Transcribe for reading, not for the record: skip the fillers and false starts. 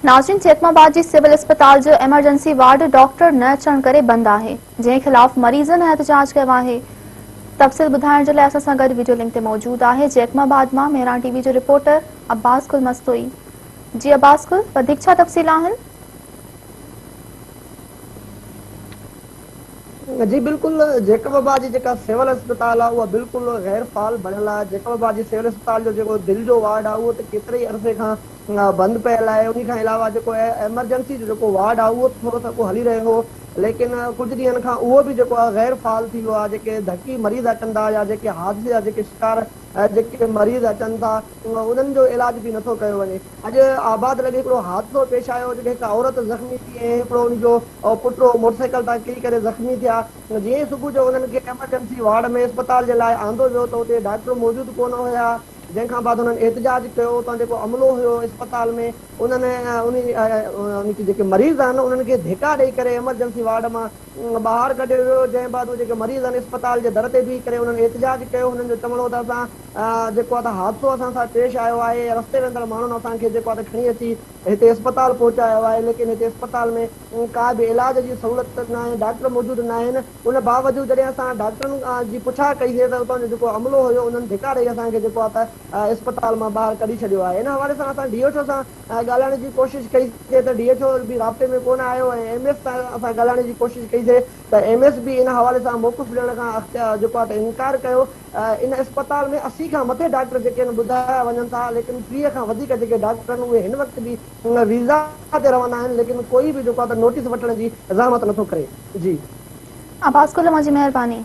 ناظرين جيڪب آباد جي سول اسپتال جو ايمرجنسي وارڊ ڊاڪٽر نه اچڻ ڪري بند آهي جنهن خلاف مريضن احتجاج ڪيو آهي تفصيل ٻڌائڻ جي لاء اسان سان گڏ ويڊيو لنڪ تي موجود آهي جيڪب آباد مان مهراڻ ٽي وي جو رپورٽر عباس گل مستوئي جي عباس گل وڌيڪ ڇا تفصيل آهن؟ جي بلڪل جيڪب آباد جي جيڪا سول اسپتال آهي اها بلڪل غير فعال بڻيل آهي جيڪب آباد جي سول اسپتال جو جيڪو دل جو وارڊ آهي اهو ته ڪيتري ئي عرصي کان بند پيل آهي انهي کان علاوه جيڪو ايمرجنسي جو جيڪو وارڊ آهي اهو ٿورو ٿڪو هلي رهيو هو ليڪن ڪجهه ڏينهن کان اهو به جيڪو آهي غير فعال ٿي ويو آهي جيڪي ڌڪي مريض اچن ٿا يا جيڪي حادثي جا جيڪي شڪار جيڪي مريض اچن ٿا انهن جو علاج به نٿو ڪيو وڃي اڄ آباد لڳ هڪڙو حادثو پيش آيو جتي هڪ عورت زخمي ٿي ۽ هڪڙو ان جو پٽ موٽر سائيڪل تان ڪري ڪري زخمي ٿيا جيئن ئي صبح جو انهن کي ايمرجنسي وارڊ ۾ اسپتال جي لاء آندو ويو ته اتي ڊاڪٽر موجود ڪونه هيا جنهن کان بعد هنن احتجاج ڪيو، اتان جيڪو عملو هيو اسپتال ۾ انهن انهي جيڪي مريض آهن انهن کي ڌڪا ڏئي ڪري ايمرجنسي وارڊ مان ٻاهر ڪڍيو ويو، جنهن بعد اهي جيڪي مريض آهن اسپتال جي در تي بيهي ڪري انهن احتجاج ڪيو، هنن جو چوڻ هو ته اسان جيڪو آهي ته حادثو اسان سان پيش آيو آهي، رستي ويندڙ ماڻهن اسان کي جيڪو آهي ته کڻي اچي هتي اسپتال پهچايو آهي، ليڪن هتي اسپتال ۾ ڪا به علاج جي سهولت ناهي، ڊاڪٽر موجود ناهن. ان باوجود جڏهن اسان ڊاڪٽرن جي پڇا ڪئي سي ته اتان جو جيڪو عملو هيو انهن ڌڪا ڏئي اسان کي جيڪو آهي ته اسپتال مان ٻاهر ڪڍي ڇڏيو آهي ان حوالي سان اسان ڊي ايڇ او سان ڳالهائڻ جي ڪوشش ڪئي سي ته ڊي ايڇ او به رابطي ۾ ڪونه آيو ۽ ايم ايس سان اسان ڳالهائڻ جي ڪوشش ڪئي سي ته ايم ايس به ان حوالي سان موقف ڏيڻ کان اختيار جيڪو آهي ته انڪار ڪيو ان اسپتال ۾ 80 کان مٿي ڊاڪٽر جيڪي آهن ٻڌايا وڃن ٿا ليڪن 30 کان وڌيڪ جيڪي ڊاڪٽر آهن اهي هن وقت به ويزا تي رهندا آهن ليڪن ڪوئي به جيڪو آهي ته نوٽيس وٺڻ جي زحمت نٿو ڪري جي. عباس گل اوهان جي مهرباني.